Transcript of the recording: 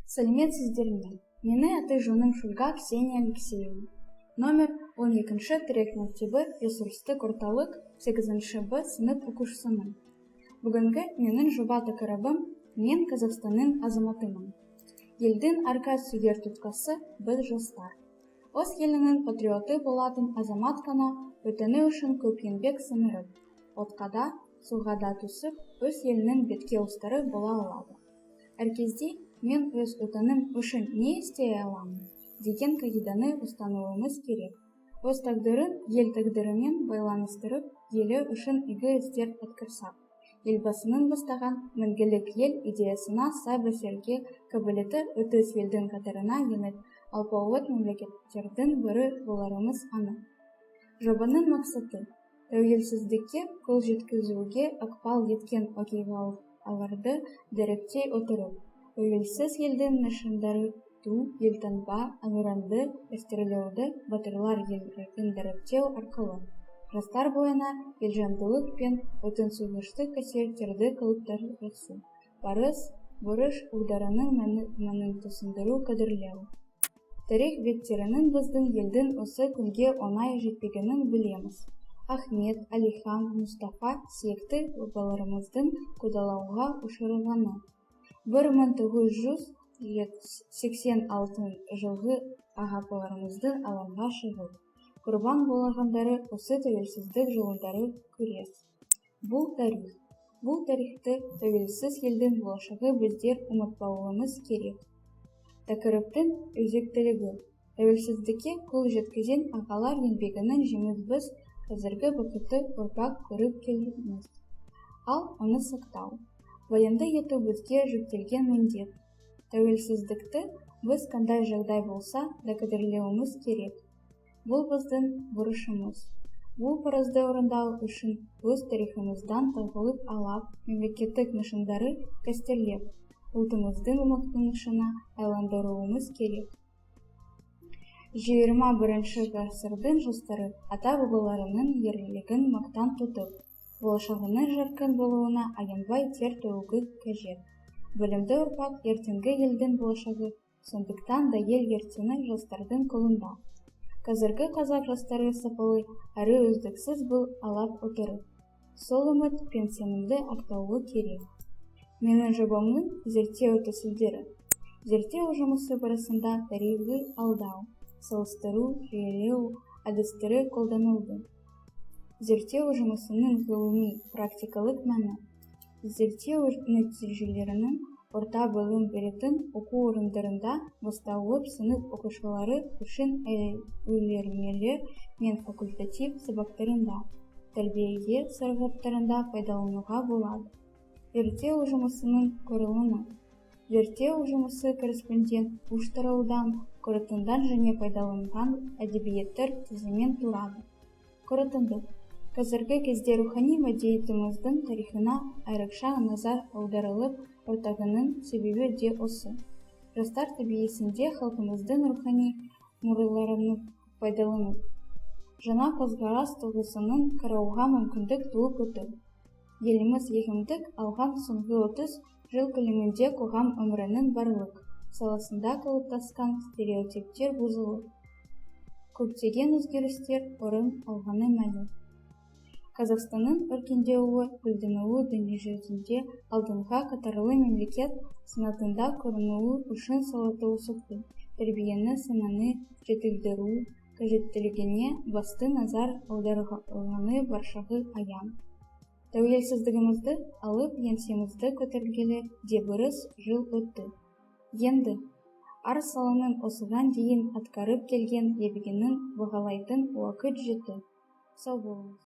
Сәлеметсіздер ме? Мені аты-жөнім Шульга Ксения Алексеевна. Номер 12-ші тірек мектебі ресурстық орталық 8-б сынып оқушысымын. Бүгінгі менің жоба тақырыбым: «Мен Қазақстанның азаматымын». Елдің арқа сүйер тұтқасы біз, жастар. Өз елінің патриоты болатын азамат қана Отаны үшін көп еңбек сіңіріп, отқа да, суға да түсіп, өз елінің бетке ұстары бола алады. Әр кезде «Мен өз Отаным үшін не істей аламын?» деген қағиданы ұстануымыз керек. Өз тағдырын ел тағдырымен байланыстырып, елі үшін игі істер атқарсақ, Елбасының бастаған «Мәңгілік ел» идеясына сай бәсекеге қабілетті 30 елдің қатарына еніп, алпауыт мемлекеттердің бірі боларымыз анық. Жобаның мақсаты: тәуелсіздікке қол жеткізуге ықпал еткен оқиғаларды дәріптей отырып, тәуелсіз елдің нышандары: ту, елтаңба, әнұранды дәстүрлеуді, батырлар ерлігін дәріптеу арқылы жастар бойына елжандылық пен отансүйгіштік қасиеттерді қалыптастыру, парыз, борыш ұғымдарының мәнін түсіндіру, қадірлеу. Тарих беттерінен біздің елдің осы күнге оңай жетпегенін білеміз. Ахмет, Әлихан, Мұстафа сияқты бабаларымыздың қудалауға ұшырағаны, 1986 жылғы аға-апаларымыздың алаңға шығып, құрбан болғандары осы тәуелсіздік жолындағы күрес. Бұл тарих. Бұл тарихты тәуелсіз елдің болашағы біздер ұмытпауымыз керек. Тақырыптың өзектілігі: тәуелсіздікке қол жеткізген ағалар еңбегінің жемісін біз, қазіргі бақытты ұрпақ, көріп келеміз. Ал оны сақтау, баянды ету бізге жүктелген міндет. Тәуелсіздікті біз қандай жағдай болса да қадірлеуіміз керек. Бұл біздің борышымыз. Бұл парызды орындау үшін өз тарихымыздан тағылым алып, мемлекеттік нышандарды қастерлеп, ұлтымыздың мақтанышына айландыруымыз керек. 21-ші ғасырдың жастары ата-бабаларының ерлігін мақтан тұтып, болашағының жарқын болуына аянбай тер төгуі қажет. Білімді ұрпақ – ертеңгі елдің болашағы, сондықтан да ел ертеңі жастардың қолында. Қазіргі қазақ жастары сапалы әрі үздіксіз білім ала отырып, сол үміт пен сенімді ақтауы керек. Менің жобамның зерттеу тәсілдері: зерттеу жұмысы барысында тарихи талдау, салыстыру, жүйелеу әдістері қолданылды. Зерттеу жұмысының ғылыми практикалық мәні: зерттеу нәтижелерінің орта білім беретін оқу орындарында бастауыш сынып оқушылары үшін үйірмелер мен факультатив сабақтарында, тәрбие сағаттарында пайдалануға болады. Зерттеу жұмысының құрылымы: зерттеу жұмысы кіріспеден, үш тараудан, қорытындыдан және пайдаланылған әдебиеттер тізімінен тұрады. Қорытынды: қазіргі кезде рухани мәдениетіміздің тарихына айрықша назар аударылып отырғанының себебі де осы. Жастар тәрбиесінде халқымыздың рухани мұраларын пайдаланып, жаңа көзқарас тұрғысынан қарауға мүмкіндік туып отыр. Еліміз егемендік алған соңғы 30 жыл көлемінде қоғам өмірінің барлық саласында қалыптасқан стереотиптер бұзылып, көптеген өзгерістер орын алғаны мәлім. Қазақстанның өркендеуі, гүлденуі, дүниежүзінде алдыңғы қатарлы мемлекет санатында көрінуі үшін сауаттылықты, тәрбиені, сананы жетілдіру қажеттілігіне басты назар аударылғаны баршаға аян. Тәуелсіздігімізді алып, еңсемізді көтергелі де біраз жыл өтті. Енді әр саланың осыған дейін атқарып келген еңбегін бағалайтын уақыт жетті. Сау болыңыз!